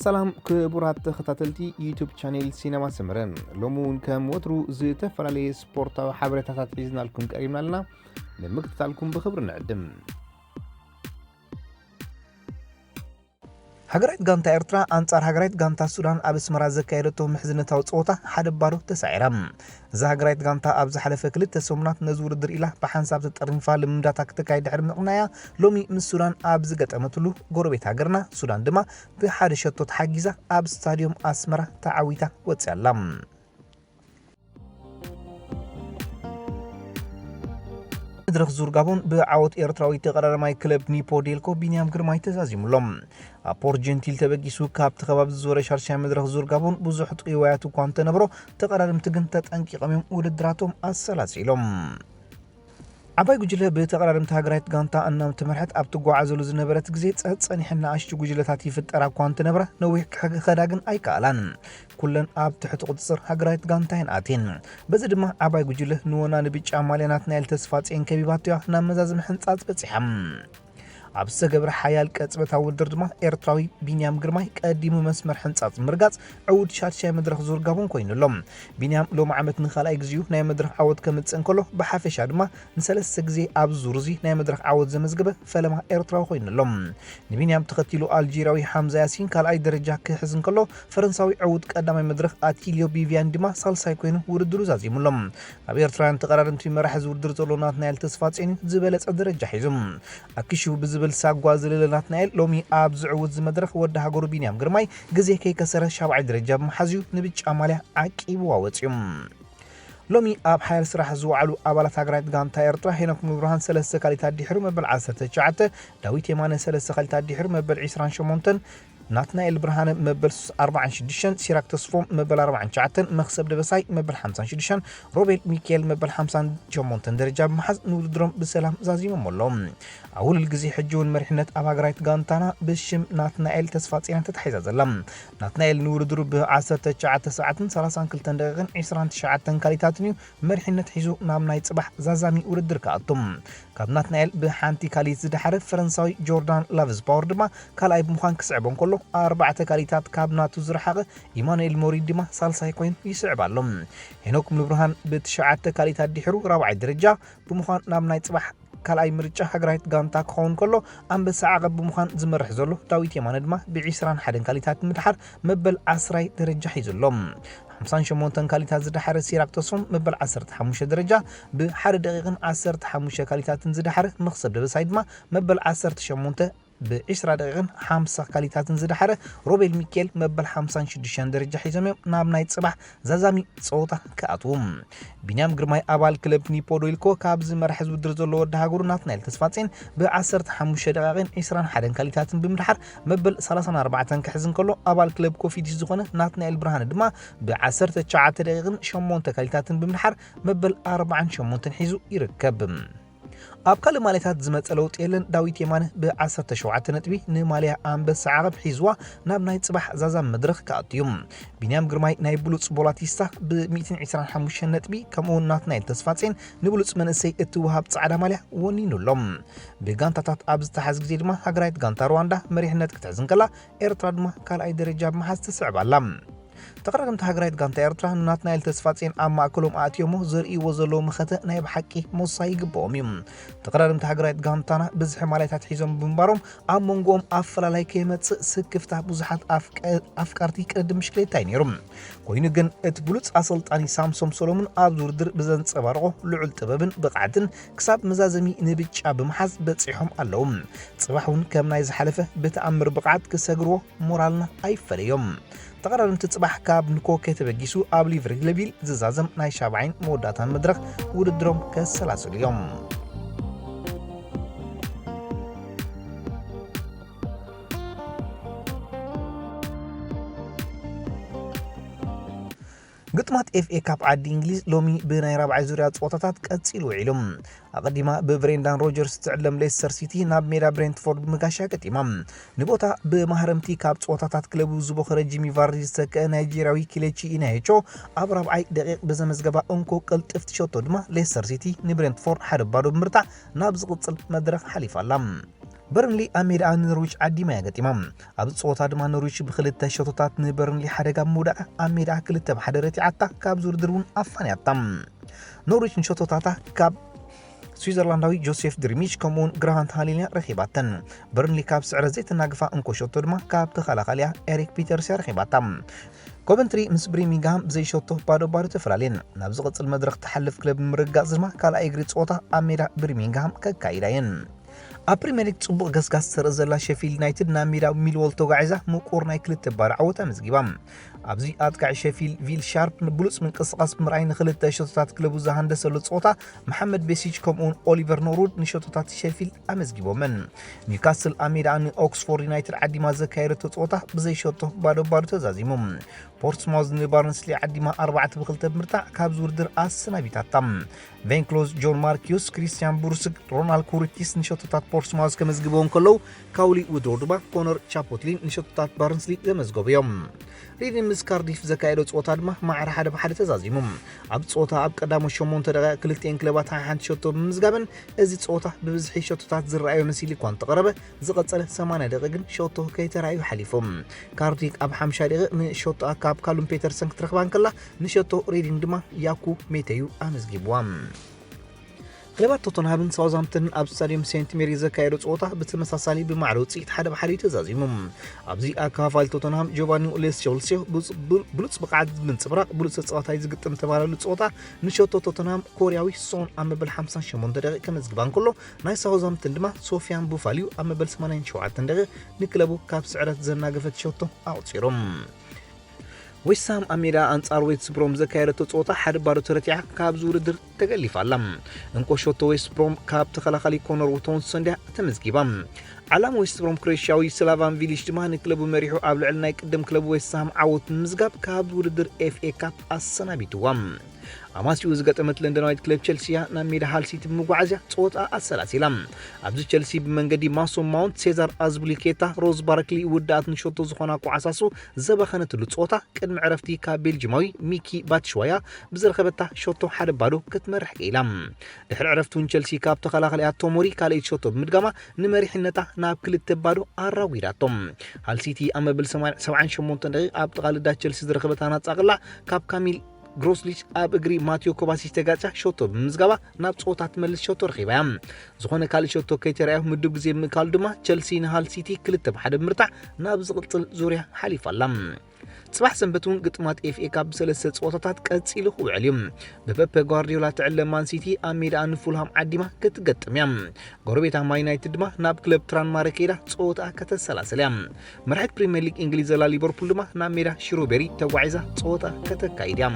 ሰላም ክቡራት ተኸታተልቲ ዩቱብ ቻኔል ሲነማ ሰመረ፣ ሎሚ እውን ከም ወትሩ ዝተፈላለየ ስፖርታዊ ሓበሬታታት ሒዝናልኩም ቀሪብና ኣለና። ንምክትታልኩም ብኽብሪ ንዕድም። ሃገራዊት ጋንታ ኤርትራ ኣንጻር ሃገራዊት ጋንታ ሱዳን ኣብ ኣስመራ ዘካየደቶ ምሕዝነታዊ ጸወታ ሓደ ባዶ ተሳዒራ። እዛ ሃገራዊት ጋንታ ኣብ ዝሓለፈ ክልተ ሰሙናት ነዚ ውድድር ኢላ ብሓንሳብ ተጠርኒፋ ልምዳታ ክተካይድ ድሕሪ ምቕናያ፣ ሎሚ ምስ ሱዳን ኣብ ዝገጠመትሉ፣ ጎረቤት ሃገርና ሱዳን ድማ ብሓደ ሸቶ ተሓጊዛ ኣብ ስታድዮም ኣስመራ ተዓዊታ ወጺኣ ኣላ። መድረኽ ዙር ጋቦን ብዓወት ኤርትራዊ ተቐዳዳማይ ክለብ ኒፖ ዴልኮ ቢንያም ግርማይ ተዛዚሙሎም። ኣብ ፖርት ጀንቲል ተበጊሱ ካብቲ ከባቢ ዝዞረ ሻድሻይ መድረኽ ዙር ጋቦን ብዙሕ ጥውያት እኳ እንተነበሮ፣ ተቐዳደምቲ ግን ተጠንቂቖም እዮም ውድድራቶም ኣሰላሲሎም። ዓባይ ጉጅለ ብተቐዳደምቲ ሃገራዊት ጋንታ እናተመርሐት ኣብ ትጓዓዘሉ ዝነበረት ግዜ፣ ጸጸኒሐን ንኣሽቱ ጉጅለታት ይፍጠራ እኳ እንተነበራ፣ ነዊሕ ክኸዳ ግን ኣይከኣላን። ኩለን ኣብ ትሕቲ ቁጽጽር ሃገራዊት ጋንታ እየን ኣትየን። በዚ ድማ ዓባይ ጉጅለ ንወና ንብጫ ማልያ ናትናኤል ተስፋጽዮን ከቢባቶያ ናብ መዛዘሚ ሕንጻጽ በጺሓ። ኣብ ዝተገብረ ሓያል ቅጽበታዊ ውድድር ድማ ኤርትራዊ ቢንያም ግርማይ ቀዲሙ መስመር ሕንጻጽ ምርጋጽ ዕዉት ሻድሻይ መድረኽ ዙር ጋቦን ኮይኑ ኣሎ። ቢንያም ሎሚ ዓመት ንኻልኣይ ግዜኡ ናይ መድረኽ ዓወት ከምጽእ እንከሎ፣ ብሓፈሻ ድማ ንሰለስተ ግዜ ኣብዚ ዙር እዚ ናይ መድረኽ ዓወት ዘመዝገበ ፈለማ ኤርትራዊ ኮይኑ ኣሎ። ንቢንያም ተኸቲሉ ኣልጄርያዊ ሓምዛ ያሲን ካልኣይ ደረጃ ክሕዝ እንከሎ፣ ፈረንሳዊ ዕዉት ቀዳማይ መድረኽ ኣቲልዮ ቢቪያን ድማ ሳልሳይ ኮይኑ ውድድሩ ዛዚሙ ኣሎ። ኣብ ኤርትራውያን ተቐዳደምቲ መራሒ ዝውድር ዘሎ ናትናኤል ተስፋጽዮን እዩ ዝበለጸ ደረጃ ሒዙ። ኣኪሹ ብዝብል ሳጓ ዝለለ ናትናኤል፣ ሎሚ ኣብ ዝዕውት ዝመድረኽ ወዲ ሃገሩ ቢንያም ግርማይ ግዜ ከይከሰረ ሻብዓይ ደረጃ ብምሓዝ እዩ ንብጫ ማልያ ዓቂብዋ ወጺኡ። ሎሚ ኣብ ሓያል ስራሕ ዝወዓሉ ኣባላት ሃገራዊት ጋንታ ኤርትራ፣ ሄኖክ ሙሉብርሃን ሰለስተ ካሊታት ድሒሩ መበል ዓሰርተ ትሽዓተ፣ ዳዊት የማነ ሰለስተ ካሊታት ድሒሩ መበል ዕስራን ሸሞንተን፣ ናትናኤል ብርሃነ መበል ኣርባዓን ሽዱሽተን፣ ሲራክ ተስፎም መበል ኣርባዓን ትሽዓተን፣ መኽሰብ ደበሳይ መበል ሓምሳን ሽዱሽተን፣ ሮቤል ሚካኤል መበል ሓምሳን ሸሞንተን ደረጃ ብምሓዝ ንውድድሮም ብሰላም ዛዚሞም ኣለዉ። ኣብ ውልል ግዜ ሕጂ እውን መሪሕነት ኣብ ሃገራዊት ጋንታና ብሽም ናትናኤል ተስፋጽዮን ተታሒዛ ዘላ። ናትናኤል ንውድድሩ ብ ዓሰርተ ትሽዓተ ሰዓትን ሰላሳን ክልተን ደቂቕን ዕስራን ትሽዓተን ካሊታትን እዩ መሪሕነት ሒዙ ናብ ናይ ጽባሕ ዛዛሚ ውድድር ክኣቱ። ካብ ናትናኤል ብሓንቲ ካሊት ዝደሓረ ፈረንሳዊ ጆርዳን ላቭዝ ፓወር ድማ ካልኣይ ብምዃን ክስዕቦ እንከሎ፣ ኣርባዕተ ካሊታት ካብ ናቱ ዝረሓቐ ኢማኑኤል ሞሪድ ድማ ሳልሳይ ኮይኑ ይስዕብ ኣሎ። ሄኖክ ሙሉብርሃን ብትሽዓተ ካሊታት ድሒሩ ራብዓይ ደረጃ ብምዃን ናብ ናይ ጽባሕ ካልኣይ ምርጫ ሃገራዊት ጋንታ ክኸውን ከሎ፣ ኣንበሳ ዓቐብ ብምዃን ዝመርሕ ዘሎ ዳዊት የማነ ድማ ብዕስራን ሓደን ካሊታት ምድሓር መበል ዓስራይ ደረጃ ሒዙ ኣሎ። ሓምሳን ሸሞንተን ካሊታት ዝደሓረ ሲራክ ተስፎም መበል ዓሰርተ ሓሙሽተ ደረጃ፣ ብሓደ ደቂቕን ዓሰርተ ሓሙሽተ ካሊታትን ዝደሓረ መኽሰብ ደበሳይ ድማ መበል ዓሰርተ ሸሞንተ፣ ብዕስራ ደቂቕን ሓምሳ ካሊታትን ዝደሓረ ሮቤል ሚካኤል መበል ሓምሳን ሽዱሽተን ደረጃ ሒዞም እዮም ናብ ናይ ጽባሕ ዛዛሚ ጸወታ ክኣትዉ። ቢንያም ግርማይ ኣባል ክለብ ኒፖ ዴልኮ ካብዚ መራሒ ዝውድር ዘሎ ወዲ ሃገሩ ናትናኤል ተስፋጽዮን ብ ዓሰርተ ሓሙሽተ ደቂቕን ዕስራን ሓደን ካሊታትን ብምድሓር መበል ሰላሳን ኣርባዕተን ክሕዝ እንከሎ፣ ኣባል ክለብ ኮፊዲስ ዝኾነ ናትናኤል ብርሃነ ድማ ብ ዓሰርተ ትሽዓተ ደቂቕን ሸሞንተ ካሊታትን ብምድሓር መበል ኣርባዓን ሸሞንተን ሒዙ ይርከብ። ኣብ ካልእ ማልያታት ዝመጸ ለውጢ የለን። ዳዊት የማነ ብ ዓሰርተ ሸውዓተ ነጥቢ ንማልያ ኣንበሳ ዓቐብ ሒዝዋ ናብ ናይ ጽባሕ ዛዛሚ መድረኽ ክኣቱ እዩ። ቢንያም ግርማይ ናይ ብሉጽ ቦላቲስታ ብ ሚእትን ዕስራን ሓሙሽተን ነጥቢ፣ ከምኡ እውን ናትናኤል ተስፋጽዮን ንብሉጽ መንእሰይ እትወሃብ ጻዕዳ ማልያ ወኒኑ ኣሎ። ብጋንታታት ኣብ ዝተሓዝ ግዜ ድማ ሃገራዊት ጋንታ ሩዋንዳ መሪሕነት ክትሕዝ እንከላ፣ ኤርትራ ድማ ካልኣይ ደረጃ ብምሓዝ ትስዕብ ኣላ። ተቐዳደምቲ ሃገራዊት ጋንታ ኤርትራ ንናትናኤል ተስፋጽዮን ኣብ ማእከሎም ኣእትዮሞ ዘርእይዎ ዘለዉ መኸተ ናይ ብሓቂ ሞሳ ይግብኦም እዩ። ተቐዳደምቲ ሃገራዊት ጋንታና ብዝሒ ማልያታት ሒዞም ብምንባሮም፣ ኣብ መንጎኦም ኣፈላላይ ከይመጽእ ስክፍታ ብዙሓት ኣፍቀ-፣ ኣፍቀርቲ ቅድድም ብሽክሌታ እዩ ነይሩ። ኮይኑ ግን እቲ ብሉጽ ኣሰልጣኒ ሳምሶም ሰሎሙን ኣብዚ ውድድር ብዘንጸባርቖ ልዑል ጥበብን ብቕዓትን ክሳብ መዛዘሚ ንብጫ ብምሓዝ በጺሖም ኣለዉ። ጽባሕ እውን ከም ናይ ዝሓለፈ ብተኣምር ብቕዓት ክሰግርዎ ሞራልና ኣይፈለዮም። ተቐዳደምቲ ጽባሕ ካብ ንኮከ ተበጊሱ ኣብ ሊቨርቪል ዝዛዘም ናይ ሻብዓይን መወዳእታን መድረኽ ውድድሮም ከሰላስሉ እዮም። ግጥማት ኤፍ ኤ ካፕ ዓዲ እንግሊዝ ሎሚ ብናይ ራብዓይ ዙርያ ጸወታታት ቀጺሉ ውዒሉ። ኣቐዲማ ብብሬንዳን ሮጀርስ ትዕለም ሌስተር ሲቲ ናብ ሜዳ ብሬንትፎርድ ብምጋሻ ገጢማ። ንቦታ ብማህረምቲ ካብ ጸወታታት ክለቡ ዝቦኸረ ጂሚ ቫርዲ ዝተክአ ናይጄርያዊ ኪሌቺ ኢናሄቾ ኣብ ራብዓይ ደቂቕ ብዘመዝገባ እንኮ ቅልጥፍቲ ሸቶ ድማ ሌስተር ሲቲ ንብሬንትፎርድ ሓደ ባዶ ብምርታዕ ናብ ዝቕጽል መድረኽ ሓሊፋ ኣላ። በርንሊ ኣብ ሜዳኣ ንኖርዊች ዓዲማ እያ ገጢማ። ኣብዚ ፀወታ ድማ ኖርዊች ብክልተ ሸቶታት ንበርንሊ ሓደ ካብ ምውዳኣ ኣብ ሜዳኣ ክልተ ብሓደ ረቲዓታ፣ ካብ ዝውድድር እውን ኣፋንያታ። ኖርዊች ንሸቶታታ ካብ ስዊዘርላንዳዊ ጆሴፍ ድሪሚች ከምኡውን ግራንት ሃሊል እያ ረኺባተን። በርንሊ ካብ ስዕረት ዘይተናግፋ እንኮ ሸቶ ድማ ካብ ተኸላኻሊያ ኤሪክ ፒተርስ እያ ረኺባታ። ኮቨንትሪ ምስ ብሪሚንግሃም ብዘይሸቶ ባዶ ባዶ ተፈላለየን። ናብ ዝቕጽል መድረኽ ትሓልፍ ክለብ ንምርግጋጽ ድማ ካልኣይ እግሪ ጸወታ ኣብ ሜዳ ብሪሚንግሃም ከካይዳ እየን። ኣብ ፕሪምየር ሊግ ጽቡቕ ገስጋስ ተርኢ ዘላ ሸፊልድ ዩናይትድ ናብ ሜዳ ሚልዎል ተጓዒዛ ምቁር ናይ ክልተ ባዶ ዓወት ኣመዝጊባ። ኣብዚ ኣጥቃዒ ሸፊልድ ቪል ሻርፕ ንብሉጽ ምንቅስቓስ ብምርኣይ ንኽልተ ሸቶታት ክለቡ ዝሃንደሰሉ ጸወታ መሓመድ ቤሲች ከምኡውን ኦሊቨር ኖርውድ ንሸቶታት ሸፊልድ ኣመዝጊቦመን። ኒውካስል ኣብ ሜዳ ንኦክስፎርድ ዩናይትድ ዓዲማ ዘካየደቶ ጸወታ ብዘይ ሸቶ ባዶ ባዶ ተዛዚሙ። ፖርትስማውዝ ንባርንስሊ ዓዲማ ኣርባዕተ ብክልተ ብምርታዕ ካብ ዝውድድር ኣሰናቢታታ። ቬንክሎዝ፣ ጆን ማርኪዩስ፣ ክሪስቲያን ቡርስግ፣ ሮናል ኩሪቲስ ንሸቶታት ፖርትስማውዝ ከመዝግብዎ እንከለዉ፣ ካውሊ ውድሮ ድማ ኮነር ቻፖትሊን ንሸቶታት ባርንስሊ ዘመዝገቡ እዮም። ሪድን ምስ ካርዲፍ ዘካየዶ ጸወታ ድማ ማዕረ ሓደ ብሓደ ተዛዚሙ። ኣብ ጸወታ ኣብ ቀዳሞት ሸሞንተ ደቂቕ ክልቲኤን ክለባት ሓንቲ ሸቶ ብምምዝጋበን፣ እዚ ጸወታ ብብዝሒ ሸቶታት ዝረኣዮ መሲሉ እኳ እንተቐረበ፣ ዝቐጸለ ሰማንያ ደቂቕ ግን ሸቶ ከይተራእዩ ሓሊፉ። ካርዲፍ ኣብ ሓምሻይ ደቂቕ ንሸቶ ካብ ካሉም ፔተርሰን ክትረኽባ እንከላ፣ ንሸቶ ሪዲን ድማ ያኩ ሜተዩ ኣመዝጊብዋ። ክለባት ቶተንሃምን ሳውዝሃምፕተንን ኣብ ስታዲየም ሴንት ሜሪ ዘካየዶ ጸወታ ብተመሳሳሊ ብማዕረ ውጽኢት ሓደ ብሓደ እዩ ተዛዚሙ። ኣብዚ ኣከፋፋሊ ቶተንሃም ጆቫኒ ሌስ ቸልሲዮ ብሉጽ ብቃዓት ብምንጽብራቕ ብሉጽ ተጻዋታይ ዝግጥም ተባሃለሉ ጸወታ ንሸቶ ቶተንሃም ኮርያዊ ሶን ኣብ መበል ሓምሳን ሸሞንተ ደቂቕ ከመዝግባ እንከሎ፣ ናይ ሳውዝሃምፕተን ድማ ሶፊያን ቡፋልዩ ኣብ መበል ሰማንያን ሸውዓተን ደቂቕ ንክለቡ ካብ ስዕረት ዘናገፈት ሸቶ ኣቑጺሮም። ዌስትሃም ኣብ ሜዳ ኣንጻር ዌስት ብሮም ዘካየደቶ ጸወታ ሓደ ባዶ ተረቲዓ ካብ ዝውድድር ተገሊፋ ኣላ። እንኮ ሸቶ ዌስት ብሮም ካብ ተኸላኻሊ ኮነር ቶንሰን ድያ ተመዝጊባ። ዓላም ዌስት ብሮም ክሮኤሽያዊ ስላቫን ቪሊች ድማ ንክለቡ መሪሑ ኣብ ልዕሊ ናይ ቅድም ክለቡ ዌስትሃም ዓወት ንምዝጋብ ካብ ውድድር ኤፍ ኤ ካፕ ኣሰናቢትዋ። ኣማሲኡ ዝገጠመት ለንደናዊት ክለብ ቸልሲ እያ ናብ ሜዳ ሃል ሲቲ ብምጉዓዝያ ጸወታ ኣሰላሲላ። ኣብዚ ቸልሲ ብመንገዲ ማሶን ማውንት፣ ሴዛር ኣዝፒሊኬታ፣ ሮስ ባርክሊ ውዳኣት ንሸቶ ዝኾና ኳዕሳሱ ዘባኸነትሉ ጸወታ ቅድሚ ዕረፍቲ ካብ ቤልጂማዊ ሚኪ ባትሽዋያ ብዝረኸበታ ሸቶ ሓደ ባዶ ክትመርሕ ክኢላ። ድሕሪ ዕረፍቲ እውን ቸልሲ ካብ ተኸላኻሊኣ ቶሞሪ ካልኣይቲ ሸቶ ብምድጋማ ንመሪሕነታ ናብ ክልተ ባዶ ኣራጒዳቶ። ሃል ሲቲ ኣብ መበል ሰብዓን ሸሞንተን ደቂቕ ኣብ ጥቓ ልዳ ቸልሲ ዝረኸበታ ናጻ ቅላዕ ካብ ካሚል ግሮስሊች ኣብ እግሪ ማቲዮ ኮቫሲች ተጋጫ ሸቶ ብምምዝጋባ ናብ ጸወታ ትመልስ ሸቶ ረኺባ እያ። ዝኾነ ካልእ ሸቶ ከይተራእዮ ምዱብ ግዜ ብምእካሉ ድማ ቸልሲ ንሃል ሲቲ ክልተ ብሓደ ብምርታዕ ናብ ዝቕጽል ዙርያ ሓሊፋ ኣላ። ጽባሕ ሰንበት እውን ግጥማት ኤፍ ኤ ካፕ ብሰለስተ ጸወታታት ቀጺሉ ክውዕል እዩ። ብፐፐ ጓርዲዮላ ትዕለ ማን ሲቲ ኣብ ሜዳኣ ንፉልሃም ዓዲማ ክትገጥም እያ። ጎረቤታ ማን ዩናይትድ ድማ ናብ ክለብ ትራንማረ ከይዳ ጸወታኣ ከተሰላስል እያ። መራሒት ፕሪምየር ሊግ እንግሊዝ ዘላ ሊቨርፑል ድማ ናብ ሜዳ ሽሩቤሪ ተጓዒዛ ጸወታ ከተካይድ እያ።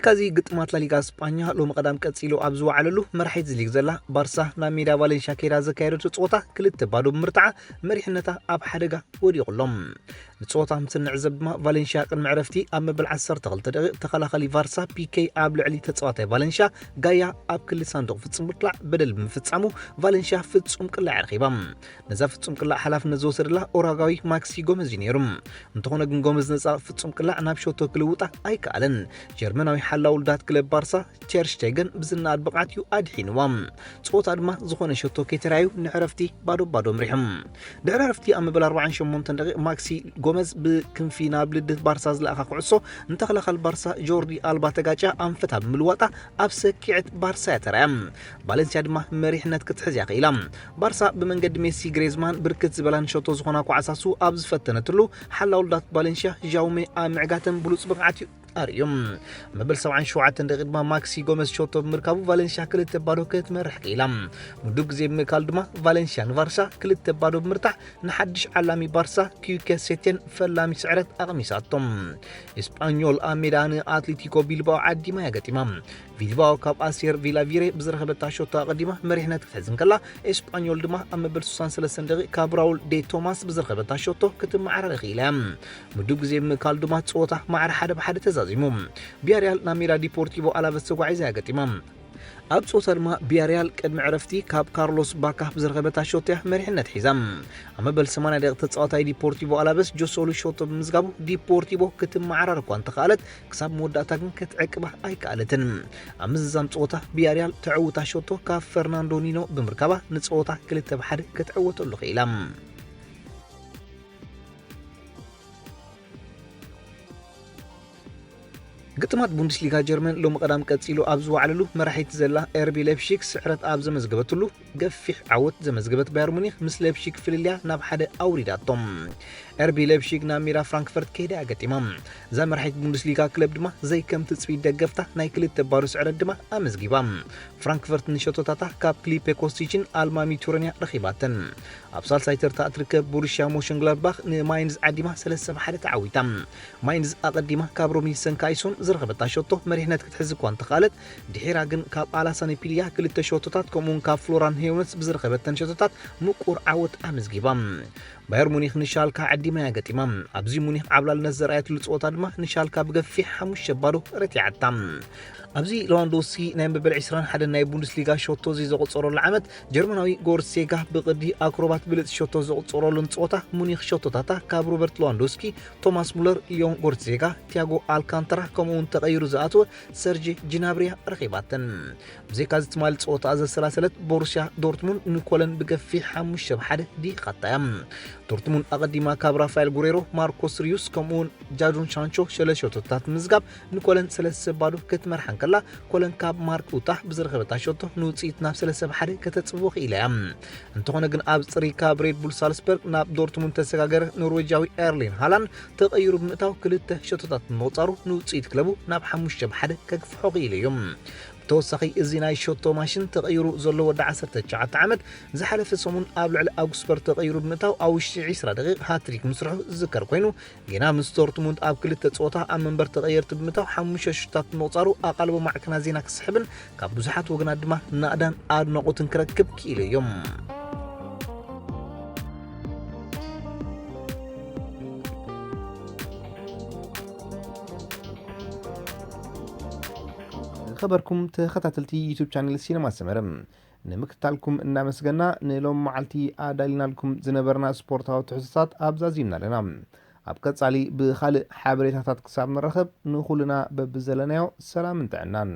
ካዚ ግጥማት ላሊጋ ስጳኛ ሎሚ ቀዳም ቀጺሉ ኣብ ዝወዓለሉ፣ መራሒት እዚ ሊግ ዘላ ባርሳ ናብ ሜዳ ቫሌንሽያ ከይዳ ዘካየደቶ ጸወታ ክልተ ባዶ ብምርታዓ መሪሕነታ ኣብ ሓደጋ ወዲቑ ኣሎ። ንጸወታ ምስ እንዕዘብ ድማ ቫሌንሽያ ቅድሚ ዕረፍቲ ኣብ መበል ዓሰርተ ክልተ ደቂቕ ተኸላኻሊ ቫርሳ ፒ ኬ ኣብ ልዕሊ ተጻዋታይ ቫሌንሽያ ጋያ ኣብ ክሊ ሳንዱቕ ፍጹም ምቅላዕ በደል ብምፍጻሙ ቫሌንሽያ ፍጹም ቅላዕ ረኺባ። ነዛ ፍጹም ቅላዕ ሓላፍነት ዝወሰደላ ኡራጓዊ ማክሲ ጎመዝ እዩ ነይሩ። እንተኾነ ግን ጎመዝ ነጻ ፍጹም ቅላዕ ናብ ሸቶ ክልውጣ ኣይከኣለን። ጀርመናዊ ሓላው ልዳት ክለብ ባርሳ ቴር ሽቴገን ብዝነኣድ ብቕዓት እዩ ኣድሒንዋ። ጸወታ ድማ ዝኾነ ሸቶ ከይተራእዩ ንዕረፍቲ ባዶ ባዶ ኣምሪሑ። ድሕሪ ዕረፍቲ ኣብ መበል ኣርባዓን ሸሞንተን ደቂቕ ማክሲ ጎመዝ ብክንፊ ናብ ልድት ባርሳ ዝለኣኻ ኩዕሶ ንተኸላኻሊ ባርሳ ጆርዲ ኣልባ ተጋጭያ ኣንፈታ ብምልዋጣ ኣብ ሰኪዐት ባርሳ እያ ተራእያ። ቫለንስያ ድማ መሪሕነት ክትሕዝ እያ ክኢላ። ባርሳ ብመንገዲ ሜሲ ግሬዝማን ብርክት ዝበላ ንሸቶ ዝኾና ኳዕሳሱ ኣብ ዝፈተነትሉ ሓላው ልዳት ቫለንሽያ ዣውሜ ኣብ ምዕጋተን ብሉጽ ብቕዓት እዩ ኣርእዮም። መበል ሰብዓን ሸውዓተን ደቂቕ ድማ ማክሲ ጎመዝ ሸቶ ብምርካቡ ቫለንሽያ ክልተ ባዶ ክትመርሕ ክኢላ። ምዱብ ግዜ ብምእካሉ ድማ ቫለንሽያ ንቫርሳ ክልተ ባዶ ብምርታዕ ንሓድሽ ዓላሚ ባርሳ ኪዩከ ሴቴን ፈላሚ ስዕረት ኣቕሚሳቶም። ኤስጳኞል ኣብ ሜዳ ንኣትሌቲኮ ቢልባኦ ዓዲማ እያ ገጢማ። ቢልባኦ ካብ ኣሴር ቪላቪሬ ብዝረኸበታ ሸቶ ኣቐዲማ መሪሕነት ክትሕዝ እንከላ፣ ኤስጳኞል ድማ ኣብ መበል ስሳን ሰለስተን ደቂቕ ካብ ራውል ዴ ቶማስ ብዝረኸበታ ሸቶ ክትመዓራረ ክኢላ እያ። ምዱብ ግዜ ብምእካሉ ድማ ጸወታ ማዕረ ሓደ ብሓደ ተዛዚሙ። ቪያሪያል ናብ ሜዳ ዲፖርቲቮ ኣላቨስ ተጓዒዛ እያ ገጢማ። ኣብ ጸወታ ድማ ቢያሪያል ቅድሚ ዕረፍቲ ካብ ካርሎስ ባካ ብዝረኸበታ ሾቶ እያ መሪሕነት ሒዛ። ኣብ መበል ሰማንያ ደቂቕ ተጻዋታይ ዲፖርቲቮ ኣላቨስ ጆሶሉ ሾቶ ብምዝጋቡ ዲፖርቲቮ ክትመዓራር እኳ እንተኸኣለት፣ ክሳብ መወዳእታ ግን ክትዕቅባ ኣይከኣለትን። ኣብ ምዝዛም ጸወታ ቢያሪያል ተዕውታ ሾቶ ካብ ፈርናንዶ ኒኖ ብምርካባ ንጸወታ ክልተ ብ ሓደ ክትዕወተሉ ክኢላ። ግጥማት ቡንደስሊጋ ጀርመን ሎሚ ቀዳም ቀጺሉ ኣብ ዝወዓለሉ፣ መራሒት ዘላ ኤርቢ ሌፕሺግ ስዕረት ኣብ ዘመዝገበትሉ፣ ገፊሕ ዓወት ዘመዝገበት ባየር ሙኒክ ምስ ሌፕሺግ ፍልልያ ናብ ሓደ ኣውሪዳቶም። ኤርቢ ሌፕሺግ ናብ ሜዳ ፍራንክፈርት ከይዳ እያ ገጢማ። እዛ መራሒት ቡንደስሊጋ ክለብ ድማ ዘይከም ትጽቢት ደገፍታ ናይ ክልተ ባዶ ስዕረት ድማ ኣመዝጊባ። ፍራንክፈርት ንሸቶታታ ካብ ክሊፔ ኮስቲችን ኣልማሚ ቱረንያ ረኺባተን። ኣብ ሳልሳይ ተርታ እትርከብ ቦሩሽያ ሞሽንግላድባኽ ንማይንዝ ዓዲማ ሰለስተ ብ ሓደ ተዓዊታ። ማይንዝ ኣቐዲማ ካብ ሮሚ ሰንካይሶን ዝረኸበታ ሸቶ መሪሕነት ክትሕዝ እኳ እንተኸኣለት፣ ድሒራ ግን ካብ ኣላሳነ ፒልያ ክልተ ሸቶታት ከምኡውን ካብ ፍሎራን ሄውነስ ብዝረኸበተን ሸቶታት ምቁር ዓወት ኣመዝጊባ። ባየር ሙኒክ ንሻልካ ዓዲማ እያ ገጢማ። ኣብዚ ሙኒክ ዓብላልነት ዘርኣየትሉ ጸወታ ድማ ንሻልካ ብገፊሕ ሓሙሽተ ባዶ ረቲዓታ። ኣብዚ ሌዋንዶውስኪ ናይ መበል ዕስራን ሓደን ናይ ቡንደስሊጋ ሸቶ እዚ ዘቑጸረሉ ዓመት፣ ጀርመናዊ ጎርሴጋ ብቕዲ ኣክሮባት ብልጽ ሸቶ ዘቑጸረሉን ጸወታ ሙኒክ ሸቶታታ ካብ ሮበርት ሌዋንዶውስኪ፣ ቶማስ ሙለር፣ ሊዮን ጎርሴጋ፣ ቲያጎ ኣልካንተራ ከምኡውን ተቐይሩ ዝኣተወ ሰርጂ ጅናብሪያ ረኺባተን። ብዘይካ እዚ ትማሊ ጸወታ ዘሰላሰለት ቦሩስያ ዶርትሙንድ ንኮለን ብገፊሕ ሓሙሽተ ብ ሓደ ዲኻታ እያ። ዶርትሙንድ ኣቐዲማ ካብ ራፋኤል ጉሬሮ፣ ማርኮስ ሪዩስ ከምኡውን ጃዶን ሻንቾ ሸለ ሸቶታት ምዝጋብ ንኮለን ሰለስተ ባዶ ክትመርሓ እንከላ፣ ኮለን ካብ ማርክ ኡታህ ብዝረኸበታ ሸቶ ንውጽኢት ናብ ሰለስተ ብ ሓደ ከተጽብቦ ክኢላ እያ። እንተኾነ ግን ኣብ ጽሪ ካብ ሬድ ቡል ሳልስበርግ ናብ ዶርትሙንድ ተሰጋገረ ኖርዌጃዊ ኤርሊን ሃላንድ ተቐይሩ ብምእታው ክልተ ሸቶታት ብምቑጻሩ ንውጽኢት ክለቡ ናብ ሓሙሽተ ብ ሓደ ከግፍሖ ክኢሉ እዩ። ብተወሳኺ እዚ ናይ ሸቶ ማሽን ተቐይሩ ዘሎ ወዲ ዓሰርተ ትሽዓተ ዓመት ዝሓለፈ ሰሙን ኣብ ልዕሊ ኣውግስበርግ ተቐይሩ ብምእታው ኣብ ውሽጢ ዕስራ ደቂቕ ሃትሪክ ምስርሑ ዝዝከር ኮይኑ፣ ጌና ምስ ዶርትሙንድ ኣብ ክልተ ጸወታ ኣብ መንበር ተቐየርቲ ብምእታው ሓሙሽተ ሸቶታት ብምቑጻሩ ኣቓልቦ ማዕከናት ዜና ክስሕብን ካብ ብዙሓት ወገናት ድማ ናእዳን ኣድናቖትን ክረክብ ክኢሉ እዩ። ዝኸበርኩም ተኸታተልቲ ዩቱብ ቻነል ሲነማ ሰመረ፣ ንምክትታልኩም እናመስገና፣ ንሎም መዓልቲ ኣዳሊናልኩም ዝነበርና ስፖርታዊ ትሕዝቶታት ኣብዛዚምና ኣለና። ኣብ ቀጻሊ ብኻልእ ሓበሬታታት ክሳብ ንራኸብ፣ ንኹልና በብዘለናዮ ሰላምን ጥዕናን።